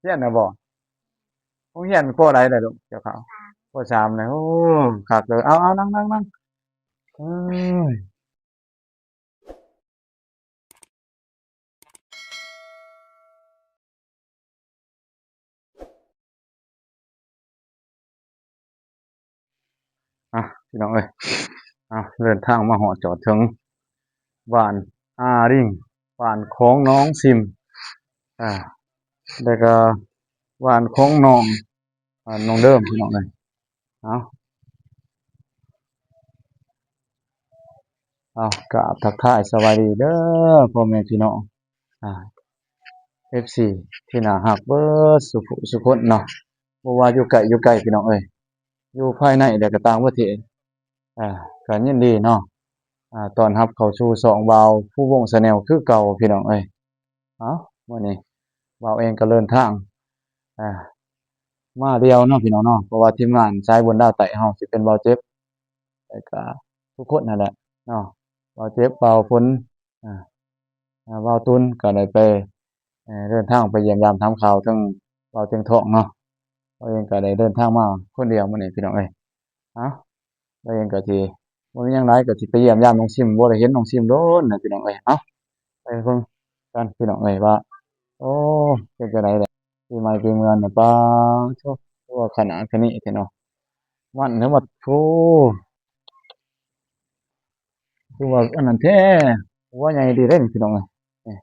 ຮຽນແລ້ວບໍ່? ໂຮງຮຽນ ປໍໃດແລ້ວລູກ ກ່ຽວເຂົ້າ? ປໍສາມແລ້ວ. ໂອ້ ຄັກເລີຍ. ເອົາໆ ນັ່ງໆໆ. ເອີຍ ອ່ະ ພີ່ນ້ອງເອີຍ ອ່ະ ເດີນທາງມາຮອດຈອດເຖິງບ້ານອາລິງ ບ້ານຂອງໜອງຊິມ ອ່າ ແລ້ວກໍບ້ານຂອງນ້ອງ ອ່າ ນ້ອງເດີມ ພີ່ນ້ອງເອີຍ. ເອົາ ເອົາ ກາບທັກທາຍສະບາຍດີເດີ ພໍ່ແມ່ພີ່ນ້ອງ ອ່າ ເອັຟຊີ ທີ່ໜ້າຮັກເບິດສູ່ຜູ້ສູ່ຄົນເນາະ ບໍ່ວ່າຢູ່ໃກ້ຢູ່ໄກ ພີ່ນ້ອງເອີຍ ຢູ່ພາຍໃນແລະກໍຕ່າງປະເທດ ອ່າ ກໍຍິນດີເນາະ ອ່າ ຕ້ອນຮັບເຂົ້າສູ່ຊ່ອງບ່າວພູວົງ Channel ຄືເກົ່າ ພີ່ນ້ອງເອີຍ. ເອົ້າ ມື້ນີ້ບ່າວເອງກໍເດີນທາງ ອ່າ ມາດຽວເນາະ ພີ່ນ້ອງເນາະ ເພາະວ່າທີມງານສາຍບຸນລາວໃຕ້ເຮົາ ຊິເປັນບ່າວເຈັບ ແລ້ວກໍທຸກຄົນຫັ້ນແຫຼະເນາະ ບ່າວເຈັບ ບ່າວຝົນ ອ່າ ອ່າ ບ່າວຕຸນ ກໍໄດ້ໄປ ເອີ ເດີນທາງໄປຢ້ຽມຢາມຖາມຂ່າວເຖິງບ່າວຕຽງທອງເນາະ. ບ່າວເອງກໍໄດ້ເດີນທາງມາຄົນດຽວມື້ນີ້ ພີ່ນ້ອງເອີຍ. ເອົ້າ ບ່າວເອງກໍຊິ ບໍ່ມີຫຍັງຫຼາຍ ກໍຊິໄປຢ້ຽມຢາມນ້ອງຊິມ ບໍ່ໄດ້ເຫັນນ້ອງຊິມດົນນະ ພີ່ນ້ອງເອີຍ. ເອົ້າ ໄປເບິ່ງກັນ ພີ່ນ້ອງເອີຍ ວ່າ ໂອ້ ເປັນຈັ່ງໃດແຫຼະ ປີໃໝ່ປີເມືອງນີ້ ປາໂທ້ ຄືວ່າຂະໜາດຂະນີ້ແທ້ເນາະ ມັນເນາະ ໂອ້ ຄືວ່າອັນນັ້ນແທ້ ຫົວໃຫຍ່ດີເດ້ ພີ່ນ້ອງເອີຍ. ນີ້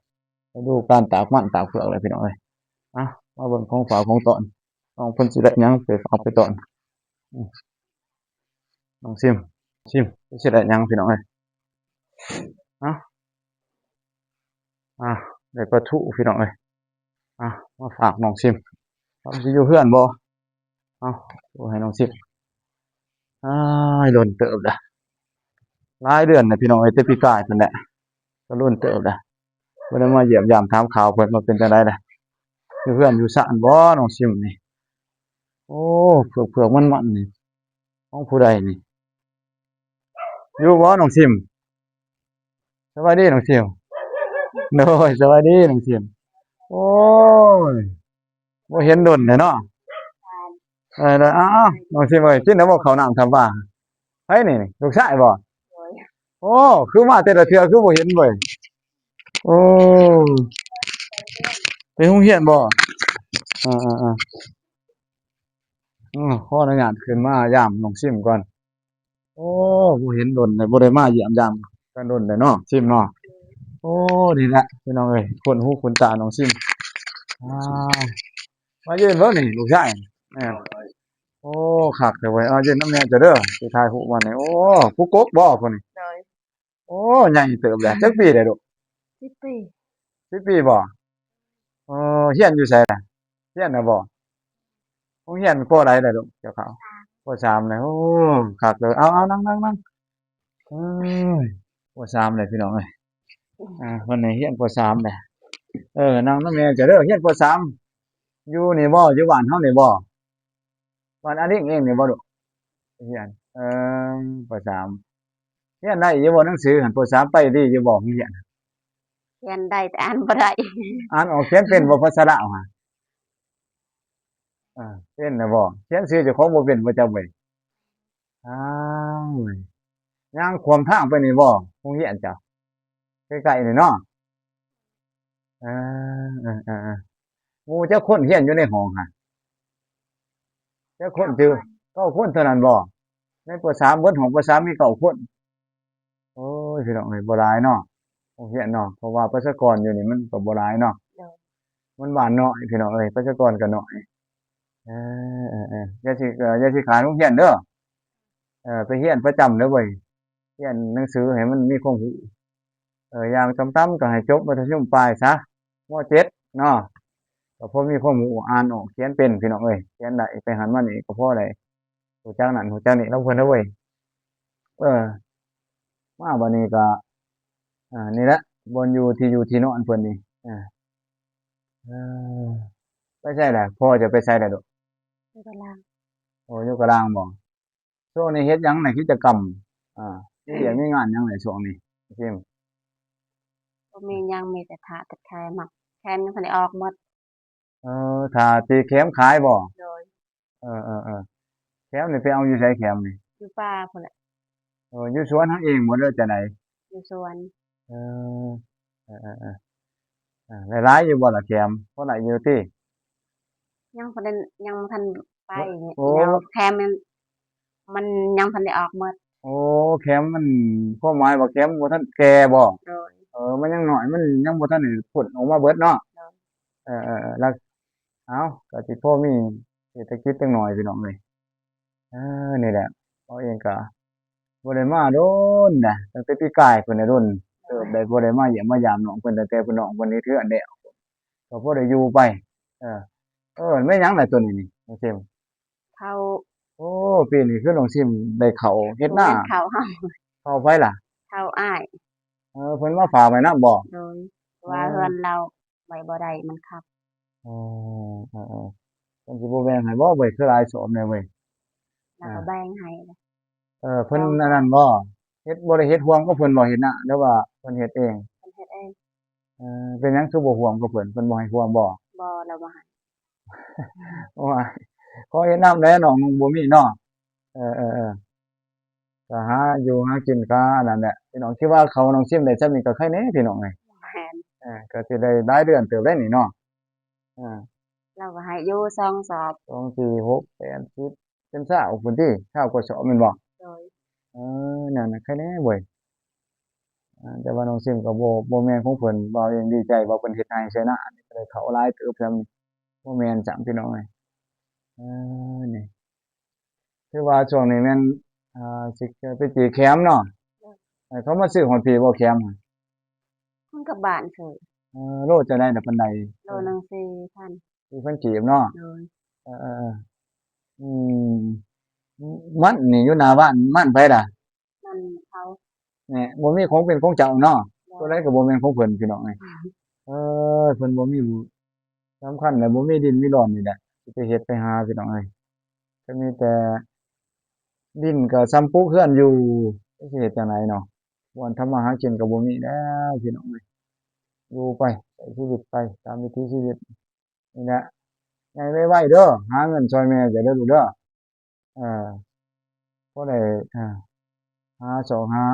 ໄປດູການຕາກມັນຕາກເຜືອກເລີຍ ພີ່ນ້ອງເອີຍ. ອ່ະ ມາເບິ່ງຂອງຝາກຂອງຕ້ອນ ນ້ອງເພິ່ນຊິໄດ້ຫຍັງໄປຝາກໄປຕ້ອນ. ອືມ ນ້ອງຊິມ ຊິມ ຊິໄດ້ຫຍັງ ພີ່ນ້ອງເອີຍ. ອ່ະ ອ່ະ ໄດ້ປາທູ ພີ່ນ້ອງເອີຍ. ອ່ະ ມາຝາກນ້ອງຊິມ ວ່າມັນຊິຢູ່ເຮືອນບໍ່? ເອົາ ໃຫ້ນ້ອງຊິມ. ອ້າຍ ດົນເຕີບແລ້ວ ຫຼາຍເດືອນແລ້ວ ພີ່ນ້ອງເອີຍ ແຕ່ປີກາຍພຸ້ນແຫຼະ ກໍດົນເຕີບແລ້ວ ບໍ່ໄດ້ມາຢ້ຽມຢາມຖາມຂ່າວເພິ່ນວ່າເປັນຈັ່ງໃດແຫຼະ ຢູ່ເຮືອນຢູ່ຊານບໍ່ ນ້ອງຊິມນີ້. ໂອ້ ເຜືອກໆ ມັນໆ ນີ້ ຂອງຜູ້ໃດນີ້? ຢູ່ບໍ່ນ້ອງຊິມ? ສະບາຍດີນ້ອງຊິມ. ໂດຍ ສະບາຍດີນ້ອງຊິມ. ໂອ້ຍ ບໍ່ເຫັນດົນແລ້ວເນາະ. ເອີ ເອົາໆ ນ້ອງຊິມເອີຍ ກິນແລ້ວບໍ່ເຂົ້ານ້ຳທຳປາ? ໃຜນີ້ ລູກຊາຍບໍ່? ໂດຍ. ໂອ້ ຄືມາແຕ່ລະເທື່ອຄືບໍ່ເຫັນເວີຍ? ໂອ້ ໄປໂຮງຮຽນບໍ່? ເອີໆໆ ຂໍອະນຸຍາດຂຶ້ນມາຢາມນ້ອງຊິມກ່ອນ. ໂອ້ ບໍ່ເຫັນດົນເລີຍ ບໍ່ໄດ້ມາຢ້ຽມຢາມກັນດົນເລີຍເນາະ ຊິມເນາະ. ໂອ້ ນີ້ແຫຼະ ພີ່ນ້ອງເອີຍ ຂົນຫູຂົນຕານ້ອງຊິມ. ອ່າ ມາຢືນເບິ່ງນີ້ ລູກຊາຍ. ແມ່ນ. ໂອ້ ຄັກແທ້ເວີຍ ເອົາຢືນນຳແມ່ເຈົ້າເດີ ຊິຖ່າຍຮູບມານີ້. ໂອ້ ຜູ້ກົກບໍ່ຜູ້ນີ້? ໂດຍ. ໂອ້ ໃຫຍ່ເຕີບແລ້ວ ຈັກປີແລ້ວລູກ? ສິບປີ. ສິບປີບໍ່? ເອີ ຮຽນຢູ່ໃສລະ? ຮຽນນະບໍ່? ໂຮງຮຽນ ປໍໃດລະລູກ ກ່ຽວເຂົ້າ? ປໍສາມແລ້ວ. ໂອ້ ຄັກເລີຍ ເອົາໆ ນັ່ງໆໆ. ເອີຍ ປໍສາມແລ້ວ ພີ່ນ້ອງເອີຍ. ອ່າ ເພິ່ນໃຫ້ຮຽນປໍສາມແລ້ວ. ເອີ ນັ່ງນຳແມ່ເຈົ້າເດີ ຮຽນປໍສາມ ຢູ່ນີ້ບໍ່? ຢູ່ບ້ານເຮົານີ້ບໍ່? ບ້ານອາລິງເອງນີ້ບໍ່ລູກ? ຮຽນ ເອີ ປໍສາມ ຮຽນໄດ້ຢູ່ບໍ່ໜັງສືຫັ້ນ? ປໍສາມໄປດີຢູ່ບໍ່ໂຮງຮຽນ? ຮຽນໄດ້ແຕ່ອ່ານບໍ່ໄດ້. ອ່ານອອກຂຽນເປັນບໍ່ພາສາລາວຫັ້ນ? ເອີ ເປັນນະບໍ່? ຂຽນຊື່ເຈົ້າຂອງບໍ່ເປັນບໍ່ຈັກເວີຍ. ອ້າວ ຍ່າງຂວາມທາງໄປນີ້ບໍ່ ໂຮງຮຽນເຈົ້າ? ໃກ້ໆ ນີ້ເນາະ. ເອີ ເອີໆໆ ໝູ່ຈັກຄົນຮຽນຢູ່ໃນຫ້ອງຫັ້ນ? ຈັກຄົນ? ເກົ້າຄົນ. ເກົ້າຄົນເທົ່ານັ້ນບໍ່? ໃນປໍສາມ ເບິດຫ້ອງປໍສາມມີເກົ້າຄົນ. ໂອ້ຍ ພີ່ນ້ອງເອີຍ ບໍ່ຫຼາຍເນາະ ໂຮງຮຽນເນາະ ເພາະວ່າປະຊາກອນຢູ່ນີ້ມັນກໍບໍ່ຫຼາຍເນາະ. ໂດຍ. ມັນບ້ານນ້ອຍ ພີ່ນ້ອງເອີຍ ປະຊາກອນກໍນ້ອຍ. ເອີໆໆ ຢ່າຊິ ເອີ ຢ່າຊິຂາດໂຮງຮຽນເດີ. ເອີ ໄປຮຽນປະຈຳເດີເວີຍ ຮຽນໜັງສືໃຫ້ມັນມີຄວາມຮູ້. ເອີ ຢ່າງຕ່ຳໆກໍໃຫ້ຈົບມັດທະຍົມປາຍຊະ ມໍເຈັດເນາະ ກໍພໍມີຄວາມຮູ້ ອ່ານອອກຂຽນເປັນ ພີ່ນ້ອງເອີຍ. ຂຽນໄດ້ ໄປຫັ້ນມານີ້ກໍພໍໄດ້ຮູ້ຈັກນັ້ນຮູ້ຈັກນີ້ນຳເພິ່ນເດີເວີຍ. ເອີ ມາບັດນີ້ກໍ ອ່າ ນີ້ແຫຼະ ບ່ອນຢູ່ ທີ່ຢູ່ທີ່ນອນເພິ່ນນີ້. ເອີ ເອີ ໄປໃສລະ? ພໍ່ເຈົ້າໄປໃສລະລູກ? ຢູ່ກະລາງ. ໂອ້ ຢູ່ກະລາງບໍ? ຊ່ວງນີ້ເຮັດຫຍັງໃນກິດຈະກຳ ອ່າ ມີວຽກມີງານຫຍັງໃນຊ່ວງນີ້? ບໍ່ມີຫຍັງ ມີແຕ່ຖ້າແຕ່ແຄມ ແຄມຍັງບໍ່ທັນໄດ້ອອກໝົດ. ເອີ ຖ້າຕີແຂມຂາຍບໍ່? ໂດຍ. ເອີໆໆ ແຂມນີ້ໄປເອົາຢູ່ໃສແຂມນີ້? ຢູ່ປ່າພຸ້ນແຫຼະ. ເອີ ຢູ່ສວນເຮົາເອງບໍ່ ຫຼືຈັ່ງໃດ? ຢູ່ສວນ. ເອີ ເອີໆໆ ເອີ ຫຼາຍໆຢູ່ບໍ່ລະແຂມ? ພໍໄດ້ຢູ່ຕິ? ຍັງບໍ່ໄດ້ ຍັງບໍ່ທັນໄປ. ໂອ້ ແຂມມັນ ມັນຍັງບໍ່ທັນໄດ້ອອກໝົດ. ໂອ້ ແຂມມັນ ຄວາມໝາຍວ່າແຂມບໍ່ທັນແກ່ບໍ່? ໂດຍ. ເອີ ມັນຍັງນ້ອຍ ມັນຍັງບໍ່ທັນໄດ້ພົ້ນອອກມາເບິດເນາະ. ໂດຍ. ເອີໆໆ ແລ້ວ ເອົ້າ ກໍຊິພໍມີເສດຖະກິດຈັກໜ່ອຍພີ່ນ້ອງເອີຍ. ເອີ ນີ້ແຫຼະ ເຮົາເອງກໍບໍ່ໄດ້ມາດົນນະ ຕັ້ງແຕ່ປີກາຍພຸ້ນນະ ດົນເຕີບໄດ້ ບໍ່ໄດ້ມາຢ້ຽມມາຢາມນ້ອງເພິ່ນ ຕັ້ງແຕ່ເພິ່ນ ນ້ອງເພິ່ນເຮັດເຮືອນແລ້ວ ກໍພໍໄດ້ຢູ່ໄປ. ເອີ ເອີ ແມ່ນຫຍັງລະໂຕນີ້ນີ້ ນ້ອງຊິມ? ເຂົ້າ. ໂອ້ ປີນີ້ຄືນ້ອງຊິມໄດ້ເຂົ້າເຮັດນາ. ບໍ່ແມ່ນເຂົ້າເຮົາ. ເຂົ້າໃຜລະ? ເຂົ້າອ້າຍ. ເອີ ເພິ່ນມາຝາກໄວ້ນຳບໍ່? ໂດຍ. ເອີ ວ່າເຮືອນລາວໄວ້ບໍ່ໄດ້ ມັນຄັບ. ອໍ ເອີໆ ເພິ່ນຊິບໍ່ແບ່ງໃຫ້ບໍ່ເວີຍ? ຄືຫຼາຍສອບແດ່ເວີຍ. ລາວກໍແບ່ງໃຫ້. ເອີ ເພິ່ນອັນນັ້ນບໍ່? ເຮັດ ບໍ່ໄດ້ເຮັດຮ່ວມກັບເພິ່ນບໍ່ ເຮັດນາ ຫຼືວ່າເພິ່ນເຮັດເອງ? ເພິ່ນເຮັດເອງ. ເອີ ເປັນຫຍັງຄືບໍ່ຮ່ວມກັບເພິ່ນ? ເພິ່ນບໍ່ໃຫ້ຮ່ວມບໍ່? ບໍ່ ລາວບໍ່ໃຫ້. ໂອ້ຍ ຂໍເຮັດນຳແດ່ ນ້ອງນຸ່ງບໍ່ມີເນາະ. ເອີໆໆ ກໍຫາຢູ່ຫາກິນ ກໍອັນນັ້ນແຫຼະພີ່ນ້ອງ. ຄິດວ່າເຂົ້ານ້ອງຊິມໄດ້ຊ່ຳນີ້ກໍໄຄແດ່ພີ່ນ້ອງເອີຍ. ແມ່ນ. ເອີ ກໍຊິໄດ້ຫຼາຍເດືອນເຕີບແລ້ວນີ້ເນາະ. ເອີ ລາວກໍໃຫ້ຢູ່ສອງສອບ ສອງ ສີ່ ຫົກ ແປດ ສິບ ເປັນຊາວພຸ້ນຕິ ຊາວກວ່າສອບແມ່ນບໍ່? ໂດຍ. ເອີ ນັ້ນນະ ໄຄແດ່ເວີຍ. ເອີ ແຕ່ວ່ານ້ອງຊິມກໍບໍ່ ບໍ່ແມ່ນຂອງເພິ່ນ. ບ່າວເອງດີໃຈວ່າເພິ່ນເຮັດໄຮ່ໃສ່ນາ ກໍໄດ້ເຂົ້າຫຼາຍເຕີບຊ່ຳນີ້. ບໍ່ແມ່ນຊ້ຳພີ່ນ້ອງເອີຍ. ເອີ ນີ້ ຄືວ່າຊ່ວງນີ້ແມ່ນ ອ່າ ຊິໄປຕີແຂມເນາະ. ເອີ ເຂົາມາຊື້ຮອດພີ້ບໍ່ແຂມ? ມັນກັບບ້ານຊື້. ເອີ ໂລຈັ່ງໃດລະ ປານໃດ? ໂລໜຶ່ງສີ່ພັນ. ສີ່ພັນກີບເນາະ. ໂດຍ. ເອີໆໆ ອືມ ມັນນີ້ຢູ່ໜ້າບ້ານ ມັນໃຜລະ? ມັນເຂົາ. ແນ່ ບໍ່ມີຂອງເປັນຂອງເຈົ້າເນາະ. ບໍ່. ຕົວໃດກໍບໍ່ແມ່ນຂອງເພິ່ນ ພີ່ນ້ອງເອີຍ. ເອີ ເພິ່ນບໍ່ມີ ສຳຄັນແຫຼະ ບໍ່ມີດິນມີດອນນີ້ແຫຼະ ຊິໄປເຮັດໄປຫາ ພີ່ນ້ອງເອີຍ. ກໍມີແຕ່ດິນກໍສ່ຳປຸກເຮືອນຢູ່ ຊິເຮັດຈັ່ງໃດເນາະ. ບ່ອນທຳມາຫາກິນກໍບໍ່ມີແລ້ວ ພີ່ນ້ອງເອີຍ. ຢູ່ໄປ ໃຊ້ຊີວິດໄປຕາມວິຖີຊີວິດນີ້ແຫຼະ. ໃຫຍ່ໄວໆເດີ ຫາເງິນຊ່ອຍແມ່ເຈົ້າເດີລູກເດີ. ເອີ ພໍໄດ້ ເອີ ຫາຊອກຫາ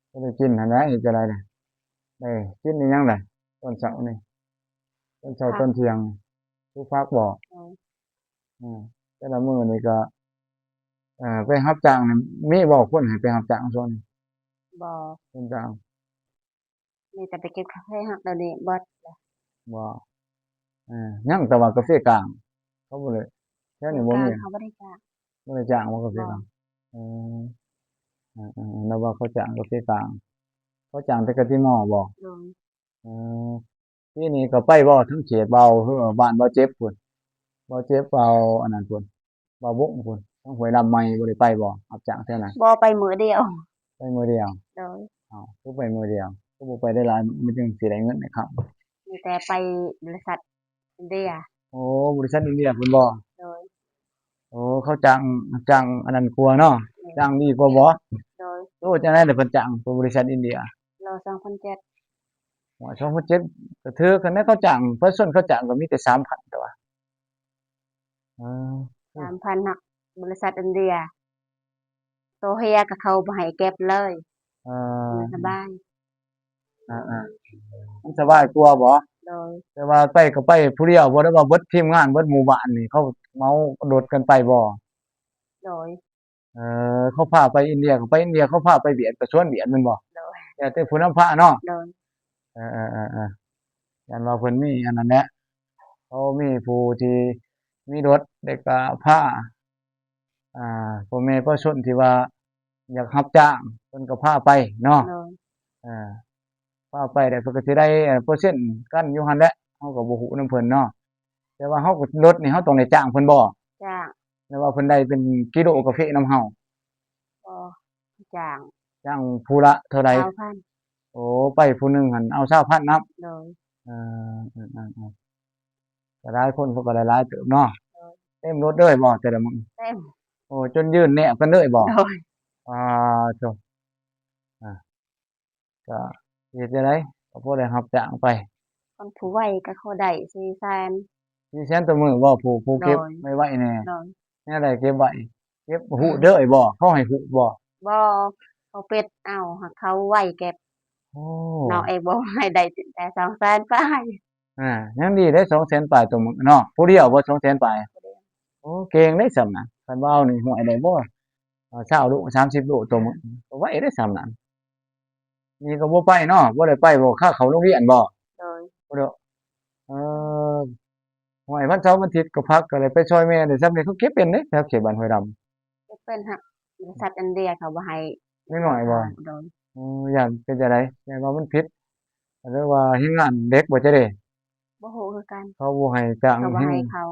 ພໍໄດ້ກິນຫັ້ນແຫຼະ. ເຮັດຈັ່ງໃດລະ ໄດ້ກິນອີ່ຫຍັງລະ ຕອນເຊົ້ານີ້? ຕອນເຊົ້າ ຕອນທ່ຽງ ປູກຜັກບໍ່? ເອີ ເອີ ແຕ່ລະມື້ນີ້ກໍ ເອີ ໄປຮັບຈ້າງນີ້ ມີບໍ່ຄົນໃຫ້ໄປຮັບຈ້າງຊ່ວງນີ້? ບໍ່. ເປັນຈ້າງ ມີແຕ່ໄປເກັບກາເຟ ຮັກດຽວນີ້ເບິດແລ້ວ. ບໍ່. ເອີ ຍັງແຕ່ວ່າກາເຟກາງ ເຂົາບໍ່ໄດ້ ແຖວນີ້ບໍ່ມີ. ກາງເຂົາບໍ່ໄດ້ຈ້າງ. ບໍ່ໄດ້ຈ້າງບໍ່ກາເຟກາງ? ບໍ່. ເອີ ເອີໆ ລະວ່າເຂົາຈ້າງກາເຟກາງ ເຂົາຈ້າງແຕ່ກະຕິມໍບໍ່? ໂດຍ. ເອີ ປີນີ້ກໍໄປບໍ່ ທາງເຂດບ່າວ ເອີ ບ້ານບ່າວເຈັບພຸ້ນ ບ່າວເຈັບ ບ່າວອັນນັ້ນພຸ້ນ ບ່າວບົງພຸ້ນ ທາງຫ້ວຍລຳໃໝ່ ບໍ່ໄດ້ໄປບໍ່ ຮັບຈ້າງແຖວນັ້ນ? ບໍ່ ໄປມື້ດຽວ. ໄປມື້ດຽວ? ໂດຍ. ອ້າວ ຄືໄປມື້ດຽວ ຄືບໍ່ໄປຫຼາຍໆ ມັນຈຶ່ງຊິໄດ້ເງິນໄດ້ຄຳ? ມີແຕ່ໄປບໍລິສັດອິນເດຍ. ໂອ້ ບໍລິສັດອິນເດຍພຸ້ນບໍ່? ໂດຍ. ໂອ້ ເຂົາຈ້າງ ຈ້າງອັນນັ້ນກວ່າເນາະ. ແມ່ນ. ຈ້າງດີກວ່າບໍ່? ໂດຍ. ໂອ້ ຈັ່ງໃດລະເພິ່ນຈ້າງ ບໍລິສັດອິນເດຍ? ໂລສອງພັນເຈັດ. ໂອ້ຍ ສອງພັນເຈັດ ກໍຖືກ. ຄັນແມ່ນເຂົາຈ້າງ ປະຊາຊົນເຂົາຈ້າງກໍມີແຕ່ສາມພັນ ແຕ່ວ່າ ເອີ ສາມພັນ ຮັກບໍລິສັດອິນເດຍ ໂຕເຮຍກໍເຂົາບໍ່ໃຫ້ເກັບເລີຍ. ເອີ ມັນສະບາຍ. ອ່າໆ ມັນສະບາຍກວ່າບໍ່? ໂດຍ. ແຕ່ວ່າໄປກໍໄປຜູ້ດຽວບໍ່ ຫຼືວ່າເບິດທີມງານ ເບິດໝູ່ບ້ານນີ້ ເຂົາເໝົາລົດກັນໄປບໍ່? ໂດຍ. ເອີ ເຂົາພາໄປອິນເດຍກໍໄປອິນເດຍ ເຂົາພາໄປຫວຽດກໍຊວນຫວຽດແມ່ນບໍ່? ໂດຍ. ແລ້ວແຕ່ຜູ້ນຳພາເນາະ. ໂດຍ. ເອີໆໆໆ ຢ້ານວ່າເພິ່ນມີອັນນັ້ນແຫຼະ ເຂົາມີຜູ້ທີ່ມີລົດ ແລ້ວກໍພາ ອ່າ ພໍ່ແມ່ປະຊາຊົນທີ່ວ່າຢາກຮັບຈ້າງ ເພິ່ນກໍພາໄປເນາະ. ໂດຍ. ເອີ ພາໄປແລ້ວເພິ່ນກໍຊິໄດ້ ເອີ ເປີເຊັນກັນຢູ່ຫັ້ນແຫຼະ ເຮົາກໍບໍ່ຮູ້ນຳເພິ່ນເນາະ. ແຕ່ວ່າເຮົາກໍລົດນີ້ເຮົາຕ້ອງໄດ້ຈ້າງເພິ່ນບໍ່? ຈ້າງ. ແຕ່ວ່າເພິ່ນໄດ້ເປັນກິໂລກາເຟນຳເຮົາ? ບໍ່ ຈ້າງ. ຈ້າງຜູ້ລະເທົ່າໃດ? ຊາວພັນ. ໂອ້ ໄປຜູ້ໜຶ່ງຫັ້ນເອົາຊາວພັນນຳ. ໂດຍ. ເອີ ເອີໆໆ ກໍຫຼາຍຄົນເຂົາກໍໄດ້ຫຼາຍເຕີບເນາະ. ໂດຍ. ເຕັມລົດເລີຍບໍ່ແຕ່ລະມື້? ເຕັມ. ໂອ້ ຈົນຢືນແນບກັນເລີຍບໍ່? ໂດຍ. ອາ ໂທ້ ອາ ກໍເຮັດຈັ່ງໃດ ກໍພໍໄດ້ຮັບຈ້າງໄປ. ຄັນຜູ້ໄວກໍຂໍໄດ້ສີ່ແສນ. ສີ່ແສນຕໍ່ມື້ບໍ່? ຜູ້ ຜູ້ເກັບ ໂດຍ ໄວໆແດ່ ໂດຍ ແນວໃດເກັບໄວ? ເກັບຮູດເດີບໍ່? ເຂົາໃຫ້ຮູດບໍ່? ບໍ່ ເຂົາປິດເອົາ ຫາກເຂົາໄວເກັບ. ໂອ້ ນ້ອງເອງບໍ່ໃຫ້ໄດ້ແຕ່ສອງແສນປາຍ. ອ່າ ຍັງດີເດ້ ສອງແສນປາຍຕໍ່ມື້ເນາະ. ຜູ້ດຽວບໍ່ ສອງແສນປາຍ? ຜູ້ດຽວ. ໂອ້ ເກັ່ງເດ້ຊ່ຳນະ. ຄັນວ່າເອົານີ້ ຫ້ວຍ ໄດ້ບໍ່? ເອີ ຊາວໂລ ສາມສິບໂລຕໍ່ມື້ ກໍໄວເດ້ຊ່ຳນັ້ນ. ນີ້ກໍບໍ່ໄປເນາະ ບໍ່ໄດ້ໄປບໍ່? ຄ່າເຂົ້າໂຮງຮຽນບໍ່? ໂດຍ. ບໍ່ໄດ້. ເອີ ຫ້ວຍ ວັນເສົາວັນອາທິດກໍພັກ ກໍໄດ້ໄປຊ່ອຍແມ່ໄດ້ຊ່ຳນີ້. ເຂົາເກັບເປັນເດ້ ແຖວເຂດບ້ານຫ້ວຍດຳ. ເກັບເປັນ ຫາກບໍລິສັດອິນເດຍເຂົາບໍ່ໃຫ້ເດັກນ້ອຍບໍ່? ໂດຍ. ເອີ ຢ້ານເປັນຈັ່ງໃດ? ຢ້ານວ່າມັນຜິດ ຫຼືວ່າແຮງງານເດັກບໍ່? ຈັ່ງໃດ? ບໍ່ຮູ້ຄືກັນ. ເຂົາບໍ່ໃຫ້ຈ້າງ ເຂົາບໍ່ໃຫ້ເຂົ້າ.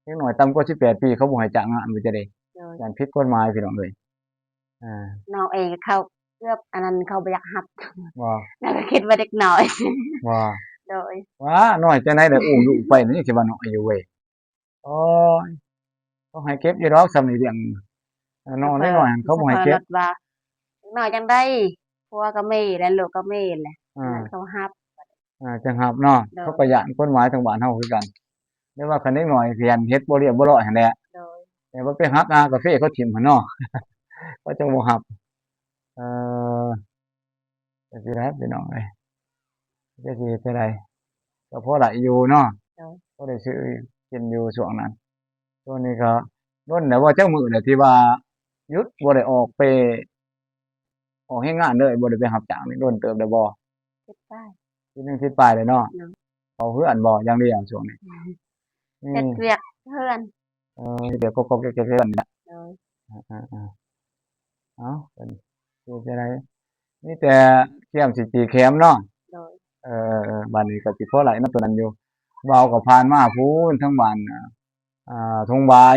ເດັກນ້ອຍຕ່ຳກວ່າສິບແປດປີ ເຂົາບໍ່ໃຫ້ຈ້າງງານ ບໍ່ຈະໄດ້ ໂດຍ ຢ້ານຜິດກົດໝາຍ ພີ່ນ້ອງເອີຍ. ອ່າ ນ້ອງເອງເຂົາເກືອບອັນນັ້ນ ເຂົາບໍ່ຢາກຮັບ. ບໍ່? ແລ້ວກໍຄິດວ່າເດັກນ້ອຍ. ບໍ່? ໂດຍ. ວ້າ ນ້ອຍຈັ່ງໃດໄດ້ ອູ້ມລູກໄປນີ້ ຊິວ່ານ້ອຍຢູ່ເວີຍ. ໂອ້ຍ ເຂົາໃຫ້ເກັບຢູ່ດອກ ຊ່ຳນີ້ລ້ຽງ ນ້ອງເດັກນ້ອຍ ເຂົາບໍ່ໃຫ້ເກັບ. ວ່າ ເດັກນ້ອຍຈັ່ງໃດ ຜົວກໍມີ ແລະ ລູກກໍມີແຫຼະ. ອ່າ ນັ້ນເຂົາຮັບ. ອ່າ ຈັ່ງຮັບເນາະ. ໂດຍ. ເຂົາກໍຢ້ານກົດໝາຍທາງບ້ານເຮົາຄືກັນ ແຕ່ວ່າຄັນເດັກນ້ອຍຂະຫຍັນເຮັດບໍ່ລຽບບໍ່ຮ້ອຍຫັ້ນແຫຼະ. ໂດຍ. ແຕ່ວ່າໄປຫັກອາກາເຟເຂົາຖິ້ມຫັ້ນເນາະ ເຂົາຈັ່ງບໍ່ຮັບ. ເອີ ຈັ່ງຊີ້ແຫຼະພີ່ນ້ອງເອີຍ ຈັກຊິເຮັດຈັ່ງໃດ ກໍພໍໄດ້ຢູ່ເນາະ. ໂດຍ. ພໍໄດ້ຊື້ກິນຢູ່ຊ່ວງນັ້ນ. ຊ່ວງນີ້ກໍດົນແລ້ວບໍ່? ຈັກມື້ແລ້ວທີ່ວ່າຢຸດ ບໍ່ໄດ້ອອກໄປ ອອກແຮງງານເລີຍ ບໍ່ໄດ້ໄປຮັບຈ້າງນີ້ ດົນເຕີບແລ້ວບໍ່? ສິບປາຍ. ປີໜຶ່ງສິບປາຍແລ້ວເນາະ. ໂດຍ. ເຝົ້າເຮືອນບໍ່ຢ່າງດຽວຊ່ວງນີ້? ອືມ ນີ້ ເຮັດວຽກເຮືອນ. ເອີ ເຮັດວຽກກໍໆແກກໆເຮືອນນີ້ແຫຼະ. ໂດຍ. ເອີໆໆ ເອົາ ເປັນ ເຮັດຈັ່ງໃດ ມີແຕ່ກຽມຊິຈີແຄມເນາະ. ໂດຍ. ເອີ ບາດນີ້ກໍຊິພໍໄດ້ນຳຕົວນັ້ນຢູ່. ບ່າວກໍຜ່ານມາພຸ້ນທາງບ້ານ ອ່າ ທົ່ງບາຍ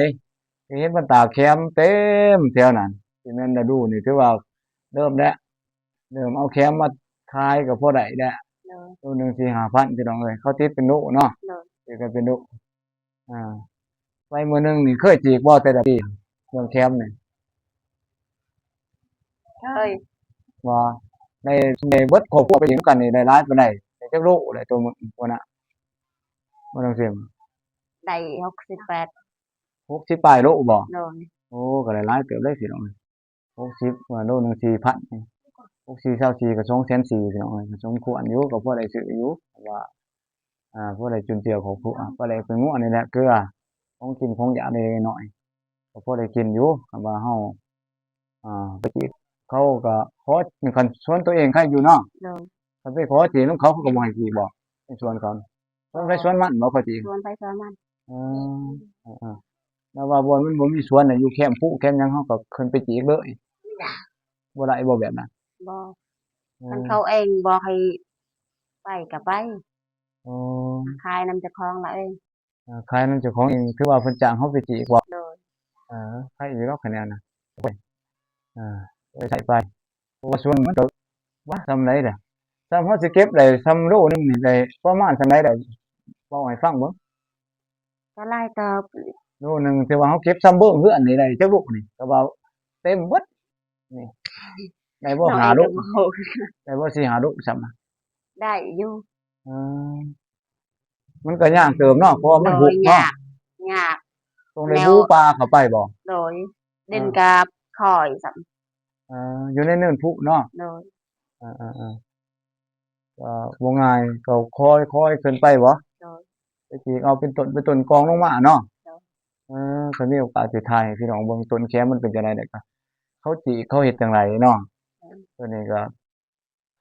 ກໍເຫັນມັນຕາກແຄມເຕັມແຖວນັ້ນ. ຊິແມ່ນລະດູນີ້ຖືວ່າເລີ່ມແລ້ວ ເລີ່ມເອົາແຄມມາຂາຍກໍພໍໄດ້ແລ້ວ. ໂດຍ. ໂລໜຶ່ງສີ່ຫ້າພັນ ພີ່ນ້ອງເອີຍ ເຂົາຕິດເປັນໂລເນາະ. ໂດຍ. ຕິດກັນເປັນໂລ. ອ່າ ໄປມື້ໜຶ່ງນີ້ເຄີຍຈີກບໍ່ແຕ່ລະປີ ເລື່ອງແຄມນີ້? ເຄີຍ. ວ່າ ໄດ້ ໄດ້ເບິດຄອບຄົວໄປຈີກນຳກັນນີ້ ໄດ້ຫຼາຍປານໃດ? ໄດ້ຈັກໂລແຫຼະ ໂຕມື້ພຸ້ນນະ ບໍ່ຕ້ອງເຊື່ອ. ໄດ້ຫົກສິບແປດ. ຫົກສິບປາຍໂລບໍ່? ໂດຍ. ໂອ້ ກໍໄດ້ຫຼາຍເຕີບເລີຍພີ່ນ້ອງ. ຫົກສິບ ວ່າໂລໜຶ່ງສີ່ພັນ ຫົກສີ່ຊາວສີ່ ກໍສອງແສນສີ່ ພີ່ນ້ອງເອີຍ ກໍສົມຄວນຢູ່ ກໍພໍໄດ້ຊື້ຢູ່ ເພາະວ່າ ອ່າ ພໍໄດ້ຈຸນເຈືອຄອບຄົວ ກໍໄດ້ເປັນງົວນີ້ແຫຼະ ເກືອ ຂອງກິນຂອງຢາກເລັກໆນ້ອຍໆ ກໍພໍໄດ້ກິນຢູ່. ຄັນວ່າເຮົາ ອ່າ ໄປຈີກເຂົາກໍຂໍ ຄັນສວນຕົວເອງໃຄຢູ່ເນາະ. ໂດຍ. ຄັນໄປຂໍຈີກນຳເຂົາ ເຂົາກໍບໍ່ໃຫ້ຈີກບໍ? ໃນສວນເຂົາ ສວນໃຜສວນມັນບໍ? ເຂົາຈີກ ສວນໃຜສວນມັນ. ເອີ ເອີໆ ແລ້ວວ່າບ່ອນມັນບໍ່ມີສວນນະ ຢູ່ແຄມພູແຄມຫຍັງ ເຮົາກໍຂຶ້ນໄປຈີກເລີຍ ບໍ່ໄດ້ບໍແບບນັ້ນ? ບໍ່. ເອີ ຄັນເຂົາເອງບອກໃຫ້ໄປກໍໄປ. ອໍ ຂາຍນຳເຈົ້າຂອງລາວເອງ. ເອີ ຂາຍນຳເຈົ້າຂອງເອງ ຖືວ່າເພິ່ນຈ້າງເຮົາໄປຈີກບໍ? ໂດຍ. ເອີ ໃຜອີກດອກຄະແນນນະ ເອີ ໄປໃຊ້ໄປ ເພາະວ່າສວນມັນກໍ ວ່າສ່ຳໃດລະ ສ່ຳເຮົາຊິເກັບໄດ້ສ່ຳໂລໜຶ່ງນີ້ ໄດ້ປະມານສ່ຳໃດລະ ເວົ້າໃຫ້ຟັງເບິ່ງ. ກໍຫຼາຍເຕີບ. ໂລໜຶ່ງ ແຕ່ວ່າເຮົາເກັບສ່ຳເບິ່ງເຮືອນນີ້ໄດ້ຈັກໂລນີ້ ກໍວ່າເຕັມເບິດນີ້ ໄດ້ບໍ່ ຫ້າໂລ? ໄດ້ບໍ່ ສີ່ຫ້າໂລຊ້ຳນະ? ໄດ້ຢູ່. ເອີ ມັນກໍຍາກເຕີບເນາະ ເພາະວ່າມັນ ໂດຍ ຮຸກເນາະ. ຍາກ ຍາກ ຕ້ອງໄດ້ ແນວ ບຸປ່າເຂົ້າໄປບໍ? ໂດຍ. ດິນ ອ່າ ກໍຄ່ອຍຊ້ຳ. ເອີ ຢູ່ໃນເນີນພູເນາະ. ໂດຍ. ເອີໆໆ ກໍບໍ່ງ່າຍ ກໍຄ່ອຍໆຂຶ້ນໄປບໍ? ໂດຍ. ໄປຈີກເອົາເປັນຕົ້ນເປັນຕົ້ນກອງລົງມາເນາະ. ໂດຍ. ເອີ ກໍມີໂອກາດຊິຖ່າຍໃຫ້ພີ່ນ້ອງເບິ່ງ ຕົ້ນແຄມມັນເປັນຈັ່ງໃດ ແລ້ວກໍເຂົາຈີກເຂົາເຮັດຈັ່ງໃດເນາະ. ໂດຍ. ຕົວນີ້ກໍ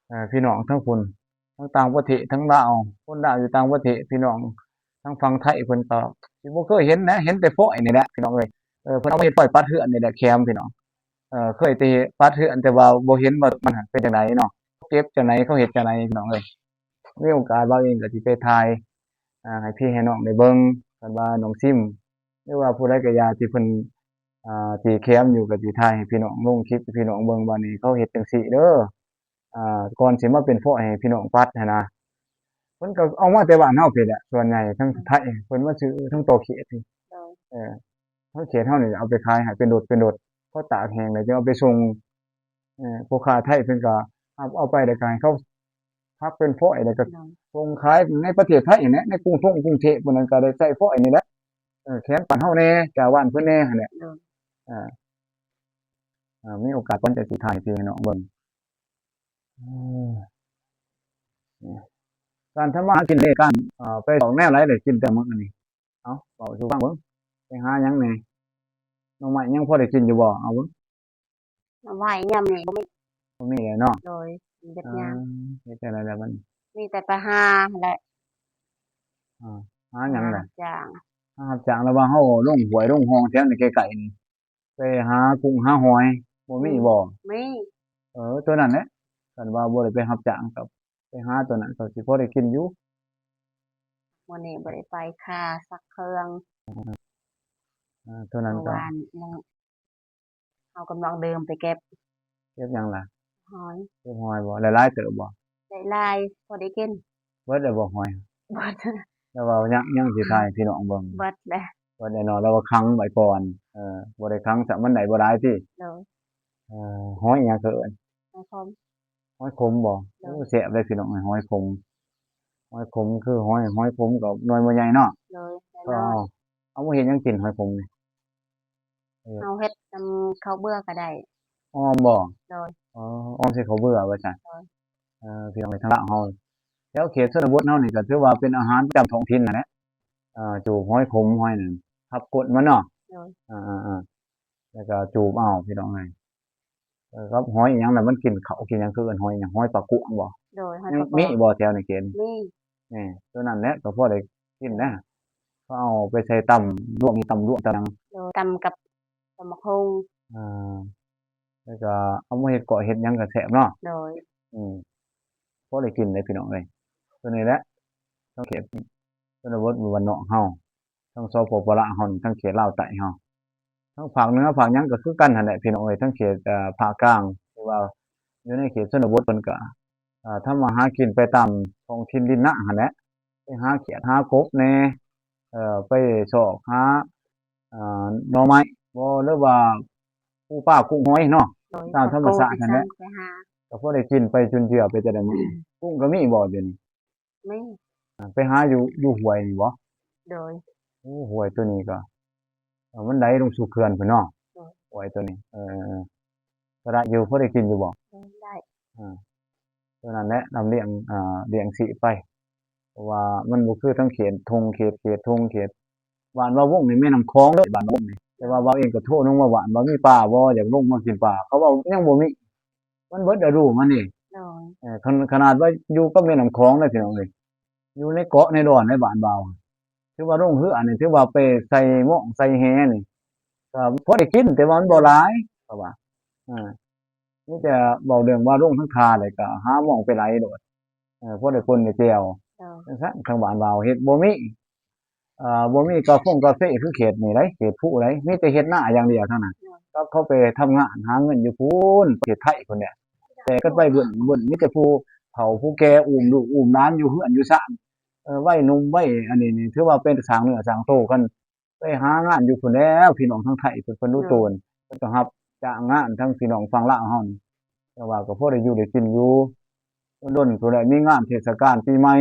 ເອີ ພີ່ນ້ອງທັງພຸ້ນ ທັງຕ່າງປະເທດ ທັງລາວ ຄົນລາວຢູ່ຕ່າງປະເທດ ພີ່ນ້ອງທາງຝັ່ງໄທເພິ່ນກໍຊິບໍ່ເຄີຍເຫັນນະ ເຫັນແຕ່ຟອຍນີ້ແຫຼະ ພີ່ນ້ອງເອີຍ. ເອີ ເພິ່ນເອົາມາເຮັດຟອຍປັດເຮືອນນີ້ແຫຼະ ແຄມ ພີ່ນ້ອງ. ເອີ ເຄີຍແຕ່ປັດເຮືອນ ແຕ່ວ່າບໍ່ເຫັນວ່າມັນເປັນຈັ່ງໃດເນາະ ເກັບຈັ່ງໃດ ເຂົາເຮັດຈັ່ງໃດ ພີ່ນ້ອງເອີຍ. ມີໂອກາດບ່າວເອງກໍຊິໄປຖ່າຍ ອ່າ ໃຫ້ພີ່ໃຫ້ນ້ອງໄດ້ເບິ່ງ ຄັນວ່ານ້ອງຊິມ ຫຼືວ່າຜູ້ໃດກໍຢ່າທີ່ເພິ່ນ ອ່າ ຕີແຄມຢູ່ ກໍຊິຖ່າຍໃຫ້ພີ່ນ້ອງ ລົງຄລິບໃຫ້ພີ່ນ້ອງເບິ່ງວ່ານີ້ ເຂົາເຮັດຈັ່ງຊີ້ເດີ ອ່າ ກ່ອນຊິມາເປັນຟອຍໃຫ້ພີ່ນ້ອງປັດຫັ້ນນະ. ເພິ່ນກໍເອົາມາແຕ່ບ້ານເຮົາພີ້ແຫຼະ ສ່ວນໃຫຍ່ທາງໄທ ເພິ່ນມາຊື້ທາງຕໍ່ເຂດພີ້. ໂດຍ. ເອີ ທາງເຂດເຮົານີ້ເອົາໄປຂາຍໃຫ້ເປັນລົດເປັນລົດ ເຂົາຕາກແຫ້ງແລ້ວຈຶ່ງເອົາໄປສົ່ງ. ເອີ ພໍ່ຄ້າໄທເພິ່ນກໍຮັບເອົາໄປ ແລ້ວກໍໃຫ້ເຂົາ ຜັກເປັນຟອຍ ແລ້ວກໍ ໂດຍ ສົ່ງຂາຍໃນປະເທດໄທນີ້ແຫຼະ ໃນກຸງທົງກຸງເທບ ພວກນັ້ນກໍໄດ້ໃຊ້ຟອຍນີ້ແຫຼະ ເອີ ແຂວງບ້ານເຮົາແດ່ ຈາກບ້ານເພິ່ນແດ່ຫັ້ນແຫຼະ ໂດຍ ອ່າ ອ່າ ມີໂອກາດກ່ອນຈະຊິຖ່າຍໃຫ້ພີ່ໃຫ້ນ້ອງເບິ່ງ ເອີ ການທຳມາຫາກິນເດ້ ການ ເອີ ໄປອອກແນວໃດໄດ້ກິນແຕ່ມື້ນີ້ ເອົາ ເວົ້າສູ່ຟັງເບິ່ງ ໄປຫາຫຍັງແດ່ ໜໍ່ໄມ້ຍັງພໍໄດ້ກິນຢູ່ບໍ່? ເອົາເບິ່ງ ໜໍ່ໄມ້ຍາມນີ້ບໍ່ມີ ບໍ່ມີແລ້ວເນາະ ໂດຍ ເຮັດຍາກ ອ່າ ເຮັດຈັ່ງໃດລະບັດນີ້ ມີແຕ່ໄປຫາຫັ້ນແຫຼະ ອ່າ ຫາຫຍັງລະ? ຫາຮັບຈ້າງ ຫາຮັບຈ້າງ ລະວ່າເຮົາລົງຫ້ວຍລົງຮ່ອງແຖວນີ້ໃກ້ໆນີ້ ໄປຫາກຸ້ງຫາຫອຍ ບໍ່ມີບໍ່? ມີ ເອີ ຕົວນັ້ນແຫຼະ ຄັນວ່າບໍ່ໄດ້ໄປຮັບຈ້າງກໍໄປຫາຕົວນັ້ນກໍຊິພໍໄດ້ກິນຢູ່ ມື້ນີ້ບໍ່ໄດ້ໄປ ຄ່າຊັກເຄື່ອງ ອ່າ ຕົວນັ້ນກໍ ເມື່ອວານນີ້ ເຮົາກຳລັງເດີນໄປເກັບ ເກັບຫຍັງລະ? ຫອຍ ເກັບຫອຍບໍ່? ໄດ້ຫຼາຍເຕີບບໍ່? ໄດ້ຫຼາຍ ພໍໄດ້ກິນ ເບິດແລ້ວບໍ່ຫອຍ? ເບິດ ແຕ່ວ່າຍັງ ຍັງຊິຖ່າຍໃຫ້ພີ່ນ້ອງເບິ່ງ ເບິດແລ້ວ ເບິດແລ້ວເນາະ ລາວວ່າຂັງໄວ້ກ່ອນ ເອີ ບໍ່ໄດ້ຂັງຊະ ມັນໄດ້ບໍ່ຫຼາຍຕິ ໂດຍ ເອີ ຫອຍອີ່ຫຍັງເຂົາເອີ້ນ? ຫອຍຂົມ ຫອຍຂົມບໍ່? ໂດຍ ໂອ້ ແຊບເດ້ພີ່ນ້ອງເອີຍ ຫອຍຂົມ ຫອຍຂົມຄືຫອຍ ຫອຍຂົມກໍໜ່ວຍບໍ່ໃຫຍ່ເນາະ ໂດຍ ກໍ ເອົາມາເຮັດຫຍັງກິນຫອຍຂົມນີ້? ເອີ ເຮົາເຮັດນຳເຂົ້າເບືອກໍໄດ້ ອອມບໍ່? ໂດຍ ອໍ ອອມໃສ່ເຂົ້າເບືອວ່າຊັ້ນ ໂດຍ ເອີ ພີ່ນ້ອງເອີຍ ທາງລາວເຮົາ ແຖວເຂດຊົນນະບົດເຮົານີ້ກໍຖືວ່າເປັນອາຫານປະຈຳທ້ອງຖິ່ນຫັ້ນແຫຼະ ເອີ ຈູບຫອຍຂົມ ຫອຍນັ້ນ ພັບກົ້ນມັນເນາະ ໂດຍ ເອີໆໆ ແລ້ວກໍຈູບເອົາພີ່ນ້ອງເອີຍ ເອີ ກັບຫອຍອີ່ຫຍັງນະ ມັນກິນເຂົ້າກິນຫຍັງ ຄືເອີ້ນຫອຍຫຍັງ ຫອຍປາກກວາງບໍ່? ໂດຍ ຫອຍປາກກວາງ ຍັງມີບໍ່ແຖວນີ້ເຂດນີ້? ມີ ນີ້ ຕົວນັ້ນແຫຼະກໍພໍໄດ້ກິນນະ ເຂົາເອົາໄປໃສ່ຕຳລວກ ມີຕຳລວກຕຳຫຍັງ ໂດຍ ຕຳກັບ ຕຳບັກຫຸ່ງ ອ່າ ແລ້ວກໍເອົາມາເຮັດເກາະເຮັດຫຍັງກໍແຊບເນາະ ໂດຍ ອືມ ພໍໄດ້ກິນເດ້ພີ່ນ້ອງເອີຍ ຕົວນີ້ແຫຼະ ທາງເຂດຊົນນະບົດບ້ານນອກເຮົາ ທາງ ສປປ ລາວເຮົານີ້ ທາງເຂດລາວໃຕ້ເຮົາ ທາງພາກເໜືອພາກຫຍັງກໍຄືກັນຫັ້ນແຫຼະພີ່ນ້ອງເອີຍ ທາງເຂດ ເອີ ພາກກາງ ທີ່ວ່າຢູ່ໃນເຂດຊົນນະບົດເພິ່ນກໍ ອ່າ ທຳມາຫາກິນໄປຕາມທ້ອງຖິ່ນດິນນາຫັ້ນແຫຼະ ໄປຫາຂຽດຫາກົບແດ່ ເອີ ໄປຊອກຫາ ອ່າ ໜໍ່ໄມ້ບໍ່ ຫຼືວ່າປູປາກຸ້ງຫອຍເນາະ ໂດຍ ຕາມທຳມະຊາດຫັ້ນແຫຼະ ໄປຫາ ກໍພໍໄດ້ກິນໄປຈຸນເຈືອໄປແຕ່ລະມື້ ກຸ້ງກໍມີບໍ່ຢູ່ນີ້? ມີ ອ່າ ໄປຫາຢູ່ ຢູ່ຫ້ວຍນີ້ບໍ່? ໂດຍ ໂອ້ ຫ້ວຍຕົວນີ້ກໍ ເອີ ມັນໄຫຼລົງສູ່ເຂື່ອນພຸ້ນເນາະ ໂດຍ ຫ້ວຍຕົວນີ້ ເອີ ກໍໄດ້ຢູ່ ພໍໄດ້ກິນຢູ່ບໍ່? ໂດຍ ໄດ້ ອ່າ ຕົວນັ້ນແຫຼະ ລຳລຽງ ອ່າ ລ້ຽງຊີບໄປ ເພາະວ່າມັນບໍ່ຄືທາງເຂດທົ່ງ ເຂດ ເຂດທົ່ງ ເຂດ ບ້ານວາວົງນີ້ແມ່ນ້ຳຂອງເລີຍ ບ້ານວາວົງນີ້ ແຕ່ວ່າເວົ້າເອງກໍໂທລົງມາບ້ານວ່າມີປາບໍ່ ຢາກລົງມາກິນປາ ເຂົາເວົ້າຍັງບໍ່ມີ ມັນເບິດລະດູມັນນີ້ ໂດຍ ເອີ ຂະ ຂະໜາດວ່າຢູ່ກັບແມ່ນ້ຳຂອງເດ້ພີ່ນ້ອງເອີຍ ຢູ່ໃນເກາະໃນດອນໃນບ້ານບ່າວ ຖືວ່າລົງເຮືອນີ້ ຖືວ່າໄປໃສ່ໝອງໃສ່ແຫນີ້ ກໍພໍໄດ້ກິນ ແຕ່ວ່າມັນບໍ່ຫຼາຍ ເຂົາວ່າ ເອີ ມີແຕ່ເວົ້າເລື່ອງວ່າລົງທາງທ່າແລ້ວກໍຫາໝອງໄປໄຫຼໂລດ ເອີ ພໍໄດ້ປົ່ນໄດ້ແຈ່ວ ໂດຍ ຈັ່ງຊັ້ນ ທາງບ້ານບ່າວເຮັດບໍ່ມີ ເອີ ບໍ່ມີກາຟົງກາເຟຄືເຂດນີ້ໃດ ເຂດພູໃດ ມີແຕ່ເຮັດນາຢ່າງດຽວເທົ່ານັ້ນ ໂດຍ ກັບເຂົາໄປທຳງານຫາເງິນຢູ່ພຸ້ນ ປະເທດໄທພຸ້ນແຫຼະ ແຕ່ກັນໄປເບິ່ງ ເບິ່ງມີແຕ່ຜູ້ເຖົ້າຜູ້ແກ່ ອຸ້ມລູກອຸ້ມຫຼານຢູ່ເຮືອນຢູ່ຊານ ເອີ ໄວໜຸ່ມໄວອັນນີ້ນີ້ ຖືວ່າເປັນສ້າງເນື້ອສ້າງໂຕກັນ ໄປຫາງານຢູ່ພຸ້ນແລ້ວ ພີ່ນ້ອງທາງໄທເພິ່ນ ເພິ່ນຮູ້ໂຕນ ເພິ່ນກໍຮັບຈ້າງງານທາງພີ່ນ້ອງຝັ່ງລາວເຮົານີ້ ແຕ່ວ່າກໍພໍໄດ້ຢູ່ໄດ້ກິນຢູ່ ດົນໆ ຜູ້ໃດມີງານເທດສະການປີໃໝ່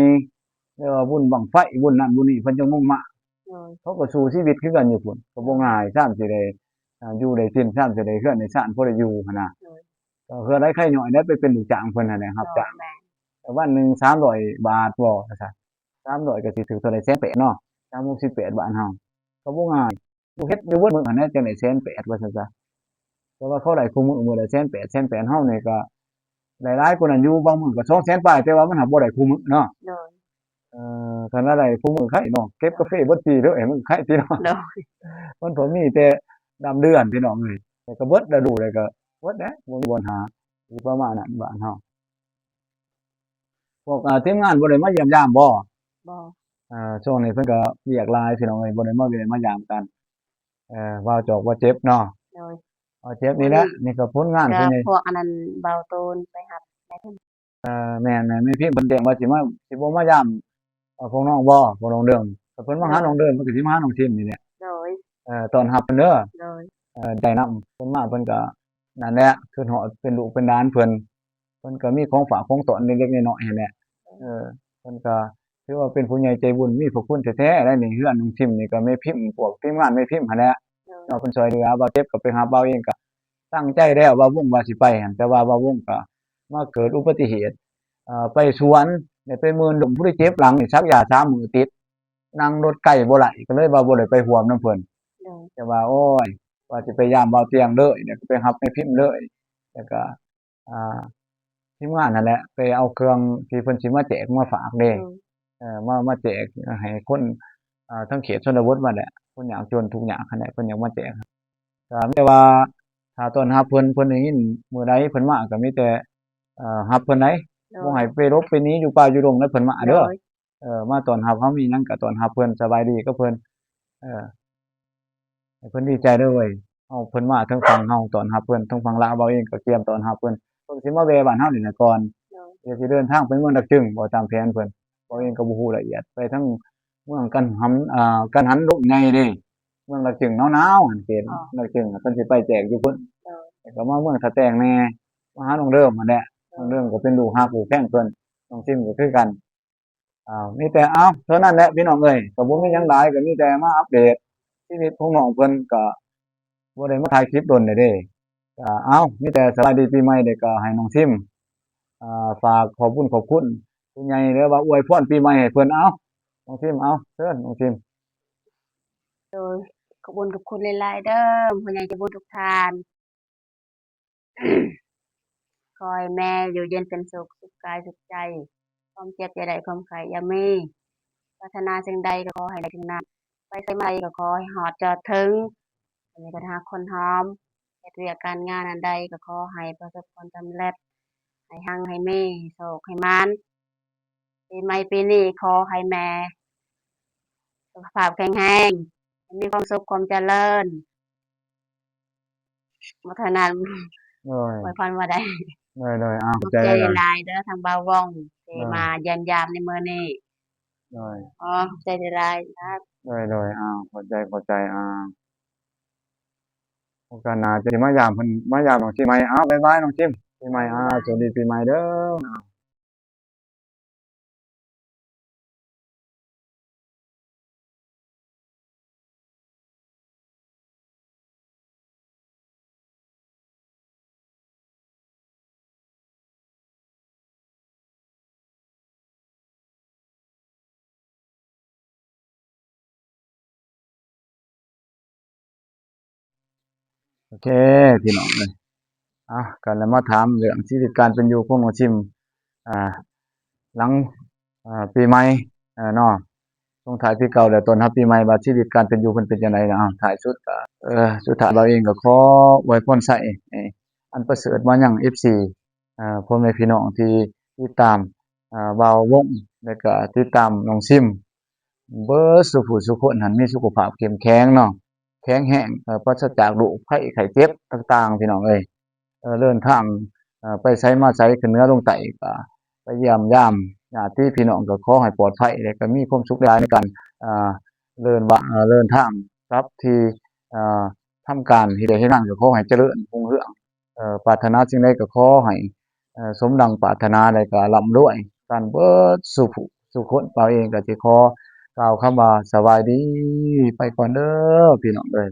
ຫຼືວ່າບຸນບັ້ງໄຟ ບຸນນັ້ນບຸນນີ້ ເພິ່ນຈຶ່ງລົງມາ ໂດຍ ເຂົາກໍສູ້ຊີວິດຄືກັນຢູ່ພຸ້ນ ກໍບໍ່ງ່າຍຊ້ຳຊິໄດ້ ອ່າ ຢູ່ໄດ້ກິນ ຊ້ຳຊິໄດ້ເຮືອນໄດ້ຊານ ພໍໄດ້ຢູ່ຫັ້ນນະ ໂດຍ ກໍເຮືອໄດ້ໄຄຍ່ອຍໄດ້ໄປເປັນລູກຈ້າງເພິ່ນຫັ້ນແຫຼະ ຮັບຈ້າງ ໂດຍ ແມ່ນ ແຕ່ວັນໜຶ່ງສາມຮ້ອຍບາດບໍ່ ວ່າຊັ້ນ ສາມຮ້ອຍກໍຊິຖືກເທົ່າໃດ ແສນແປດເນາະ ສາມຫົກສິບແປດບາດເຮົາ ກໍບໍ່ງ່າຍ ຢູ່ເຮັດຢູ່ເບິດມື້ຫັ້ນແຫຼະ ຈັ່ງໄດ້ແສນແປດວ່າຊັ້ນຊະ ແຕ່ວ່າເຂົາໄດ້ຄູ່ມື້ ມື້ລະແສນແປດ ແສນແປດ ເຮົານີ້ກໍໄດ້ຫຼາຍກວ່ານັ້ນຢູ່ ບາງມື້ກໍສອງແສນປາຍ ແຕ່ວ່າມັນຫາບໍ່ໄດ້ຄູ່ມື້ເນາະ ໂດຍ ເອີ ຄັນວ່າໄດ້ຄູ່ມື້ໄຄເນາະ ເກັບກາເຟເບິດປີເດີ້ ມັນໄຄຕິເນາະ ໂດຍ ມັນບໍ່ມີແຕ່ດຳເດືອນພີ່ນ້ອງເອີຍ ແຕ່ກໍເບິດລະດູ ແລ້ວກໍເບິດແຫຼະ ບໍ່ມີບ່ອນຫາ ຊິປະມານນັ້ນບ້ານເຮົາ ພວກ ອ່າ ທີມງານບໍ່ໄດ້ມາຢ້ຽມຢາມບໍ່? ບໍ່ ອ່າ ຊ່ວງນີ້ເພິ່ນກໍວຽກຫຼາຍພີ່ນ້ອງເອີຍ ບໍ່ໄດ້ມາຢ້ຽມມາຢາມກັນ ເອີ ວ່າຈອກວ່າເຈັບເນາະ ໂດຍ ວ່າເຈັບນີ້ແຫຼະ ນີ້ກໍຜົນງານ ກໍເພິ່ນນີ້ ພວກອັນນັ້ນເບົາໂຕນໄປຮັບ ເອີ ແມ່ນໆ ແມ່ພິມເພິ່ນແຈ້ງວ່າຊິມາ ຊິບໍ່ມາຢາມ ເອີ ພວກນ້ອງບໍ່ ພວກນ້ອງເດີມ ຖ້າເພິ່ນມາຫາ ໂດຍ ນ້ອງເດີມ ເພິ່ນກໍຊິມາຫານ້ອງທີມນີ້ແຫຼະ ໂດຍ ເອີ ຕ້ອນຮັບເພິ່ນເດີ ໂດຍ ເອີ ໄດ້ນຳ ເພິ່ນມາເພິ່ນກໍ ນັ້ນແຫຼະ ຄືຮອດເປັນລູກເປັນຫຼານເພິ່ນ ເພິ່ນກໍມີຂອງຝາກຂອງຕ້ອນເລັກໆນ້ອຍໆຫັ້ນແຫຼະ ເອີ ເພິ່ນກໍຖືວ່າເປັນຜູ້ໃຫຍ່ໃຈບຸນມີພະຄຸນແທ້ໆ ແລ້ວນີ້ ເຮືອນນ້ອງທິມນີ້ກໍແມ່ພິມ ພວກທີມງານແມ່ພິມຫັ້ນແຫຼະ ໂດຍ ເນາະ ເພິ່ນຊ່ອຍເຫຼືອ ບ່າວເຈັບກໍໄປຮັບ ບ່າວເອງກໍຕັ້ງໃຈແລ້ວ ບ່າວວົງວ່າຊິໄປຫັ້ນ ແຕ່ວ່າບ່າວວົງກໍມາເກີດອຸບັດຕິເຫດ ເອີ ໄປສວນ ແລ້ວໄປມື່ນລົ້ມ ຜູ້ໄດ້ເຈັບຫຼັງນີ້ ສັກຢາສາມມື້ຕິດ ນັ່ງລົດໃກ້ບໍ່ໄດ້ ກໍເລີຍວ່າບໍ່ໄດ້ໄປຮ່ວມນຳເພິ່ນ ໂດຍ ແຕ່ວ່າ ໂອ້ຍ ວ່າຊິໄປຢາມບ່າວຕຽງເລີຍ ແລ້ວກໍໄປຮັບແມ່ພິມເລີຍ ແລ້ວກໍ ອ່າ ທີມງານຫັ້ນແຫຼະ ໄປເອົາເຄື່ອງທີ່ເພິ່ນຊິມາແຈກມາຝາກເດ້ ໂດຍ ເອີ ມາ ມາແຈກໃຫ້ຄົນ ອ່າ ທາງເຂດຊົນນະບົດມາແຫຼະ ຄົນຍາກຈົນທຸກຍາກຫັ້ນແຫຼະ ເພິ່ນຢາກມາແຈກ ກໍມີແຕ່ວ່າຖ້າຕ້ອນຮັບເພິ່ນ ເພິ່ນໄດ້ຍິນມື້ໃດເພິ່ນມາ ກໍມີແຕ່ ເອີ ຮັບເພິ່ນໃດ໋ ໂດຍ ບໍ່ໃຫ້ໄປຫຼົບໄປໜີຢູ່ປ່າຢູ່ດົງໃດ໋ ເພິ່ນມາເດີ ໂດຍ ເອີ ມາຕ້ອນຮັບ ເຮົາມີຫຍັງກໍຕ້ອນຮັບເພິ່ນ ສະບາຍດີກັບເພິ່ນ ເອີ ໃຫ້ເພິ່ນດີໃຈເດີເວີຍ ເຮົາ ເພິ່ນມາເທິງຝັ່ງເຮົາຕ້ອນຮັບເພິ່ນ ເທິງຝັ່ງລາວ ບ່າວເອງກໍກຽມຕ້ອນຮັບເພິ່ນ ເພິ່ນຊິມາແວ່ບ້ານເຮົານີ້ແຫຼະກ່ອນ ໂດຍ ດຽວຊິເດີນທາງໄປເມືອງດາກຈຶງບໍ່ ຕາມແຜນເພິ່ນ ບ່າວເອງກໍບໍ່ຮູ້ລະອຽດ ໄປທາງເມືອງກັນຫັນ ອ່າ ກັນຫັນລົມໃຫຍ່ເດ້ ເມືອງດາກຈຶງໜາວໆ ຫັ້ນເຂດ ອໍ ດາກຈຶງ ເພິ່ນຊິໄປແຈກຢູ່ພຸ້ນ ໂດຍ ແລ້ວກໍມາເມືອງທ່າແຕງແດ່ ມາຫານ້ອງເດີມຫັ້ນແຫຼະ ນ້ອງເດີມກໍເປັນລູກຮັກລູກແພງເພິ່ນ ນ້ອງຊິມກໍຄືກັນ ອ່າ ມີແຕ່ ເອົາ ເທົ່ານັ້ນແຫຼະພີ່ນ້ອງເອີຍ ກໍບໍ່ມີຫຍັງຫຼາຍ ກໍມີແຕ່ມາອັບເດດຊີວິດຂອງນ້ອງເພິ່ນ ກໍບໍ່ໄດ້ມາຖ່າຍຄລິບດົນແລ້ວເດ້ ກໍ ເອົາ ມີແຕ່ສະບາຍດີປີໃໝ່ ແລ້ວກໍໃຫ້ນ້ອງຊິມ ອ່າ ຝາກຂອບບຸນຂອບຄຸນຜູ້ໃຫຍ່ ຫຼືວ່າອວຍພອນປີໃໝ່ໃຫ້ເພິ່ນ ເອົາ ນ້ອງຊິມ ເອົາ ເຊີນນ້ອງຊິມ ໂດຍ ຂອບຄຸນຂອບຄຸນຫຼາຍໆເດີ ຜູ້ໃຫຍ່ໃຈບຸນທຸກທ່ານ ຂໍໃຫ້ແມ່ຢູ່ເຢັນເປັນສຸກ ສຸກກາຍສຸກໃຈ ຄວາມເຈັບຢ່າໄດ້ ຄວາມໄຂ້ຢ່າມີ ປາດຖະໜາສິ່ງໃດກໍຂໍໃຫ້ໄດ້ສິ່ງນັ້ນ ໄປໃສມາໃດກໍຂໍໃຫ້ຮອດຈອດເຖິງ ໃຫ້ມີຄົນຮັກຄົນຫອມ ເຮັດວຽກການງານອັນໃດກໍຂໍໃຫ້ປະສົບຜົນສຳເລັດ ໃຫ້ຮັ່ງໃຫ້ມີ ໃຫ້ໂຊກໃຫ້ໝານ ປີໃໝ່ປີນີ້ຂໍໃຫ້ແມ່ສຸຂະພາບແຂງແຮງ ໃຫ້ມີຄວາມສຸກຄວາມຈະເລີນ ບໍ່ເທົ່ານັ້ນ ໂດຍ ອວຍພອນບໍ່ໄດ້ ໂດຍໆ ອ້າວ ຂອບໃຈ ຂອບໃຈຫຼາຍໆເດີ ທາງບ່າວວົງທີ່ ໂດຍ ມາຢ້ຽມຢາມໃນມື້ນີ້ ໂດຍ ອໍ ຂອບໃຈຫຼາຍໆ ໂດຍໆ ອ້າວ ຂອບໃຈ ຂອບໃຈ ອ້າວ ໂອກາດໜ້າຈະມາຢາມເພິ່ນ ມາຢາມນ້ອງຊິມໃໝ່ ອ້າວ ບາຍບາຍນ້ອງຊິມ ປີໃໝ່ ອ້າວ ສະຫວັດດີປີໃໝ່ເດີ ອ້າວ. ໂອເຄ ພີ່ນ້ອງເອີຍ ເອົາ ກໍໄດ້ມາຖາມເລື່ອງຊີວິດການເປັນຢູ່ຂອງນ້ອງຊິມ ອ່າ ຫຼັງ ອ່າ ປີໃໝ່ ເນາະ ສົ່ງທ້າຍປີເກົ່າ ແລ້ວຕ້ອນຮັບປີໃໝ່ ວ່າຊີວິດການເປັນຢູ່ເພິ່ນເປັນຈັ່ງໃດເນາະ ທ້າຍສຸດກໍ ເອີ ສຸດທ້າຍບ່າວເອງກໍຂໍອວຍພອນໄຊໃຫ້ອັນປະເສີດມາຍັງເອັຟຊີ ເອີ ພໍ່ແມ່ພີ່ນ້ອງທີ່ຕິດຕາມ ເອີ ບ່າວວົງ ແລ້ວກໍຕິດຕາມນ້ອງຊິມ ເບິດສູ່ຜູ້ສູ່ຄົນຫັ້ນມີສຸຂະພາບເຂັ້ມແຂງເນາະ ແຂງແຮງ ເອີ ປາສະຈາກໂລກໄພໄຂ້ເຈັບຕ່າງໆ ພີ່ນ້ອງເອີຍ ເດີນທາງ ເອີ ໄປໃສມາໃສ ຂຶ້ນເໜືອລົງໃຕ້ ກໍໄປຢ້ຽມຢາມຍາດຕິພີ່ນ້ອງ ກໍຂໍໃຫ້ປອດໄພ ແລ້ວກໍມີຄວາມສຸກຫຼາຍໃນການ ເດີນວ່າ ເດີນທາງກັບທີ່ ເອີ ທຳການເຮັດວຽກເຮັດງານ ກໍຂໍໃຫ້ຈະເລີນຮຸ່ງເຮືອງ ເອີ ປາດຖະໜາສິ່ງໃດກໍຂໍໃຫ້ ເອີ ສົມດັ່ງປາດຖະໜາ ແລ້ວກໍລ່ຳລວຍກັນເບິດສູ່ຜູ້ສູ່ຄົນ. ບ່າວເອງກໍຊິຂໍກ່າວຄຳວ່າສະບາຍດີ ໄປກ່ອນເດີພີ່ນ້ອງເອີຍ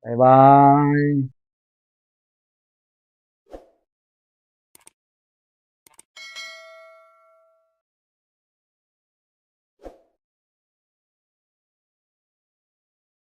ບາຍບາຍ.